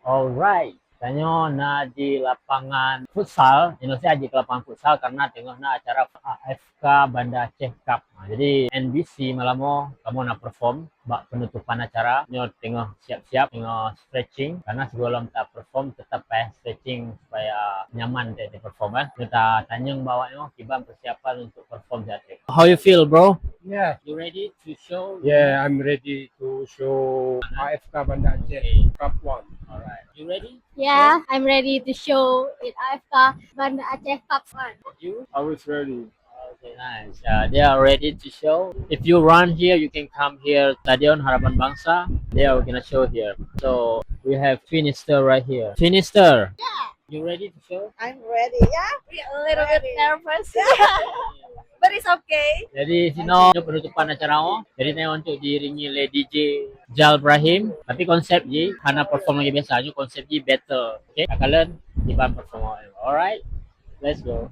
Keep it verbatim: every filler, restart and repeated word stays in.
Alright, tanyoe na di lapangan futsal. Indonesia jih ke lapangan futsal karena teungoh na acara A F K Banda Aceh Cup. Ha, jadi N B C malam nyoe kamoe na perform bak penutupan acara. Nyoe teungoh siap-siap, teungoh stretching. Karena sebelum ta perform tetap payah stretching supaya nyaman dek di perform, eh. Nyoe ta tanyong bak awak nyoe kiban persiapan untuk perform siat. How you feel, bro? Yeah. You ready to show? Yeah, I'm ready to show A F K Banda Aceh Cup one. Alright. You ready? Yeah, I'm ready to show it A F K Banda Aceh Cup one. You? I was ready. Okay, nice. Uh, they are ready to show. If you run here, you can come here, Stadion Harapan Bangsa. They are gonna show here. So we have Finister right here. Finister. Yeah. You ready to show? I'm ready. Yeah, we a little bit nervous. But it's okay. Jadi sinoe penutupan acara nyoe. Jadi nyoe untuk diiringi oleh D J Jal Ibrahim. Tapi konsep jih hana perform lagèe biasa, nyoe konsep jih battle. Okay, takalon kiban perform. Alright, let's go.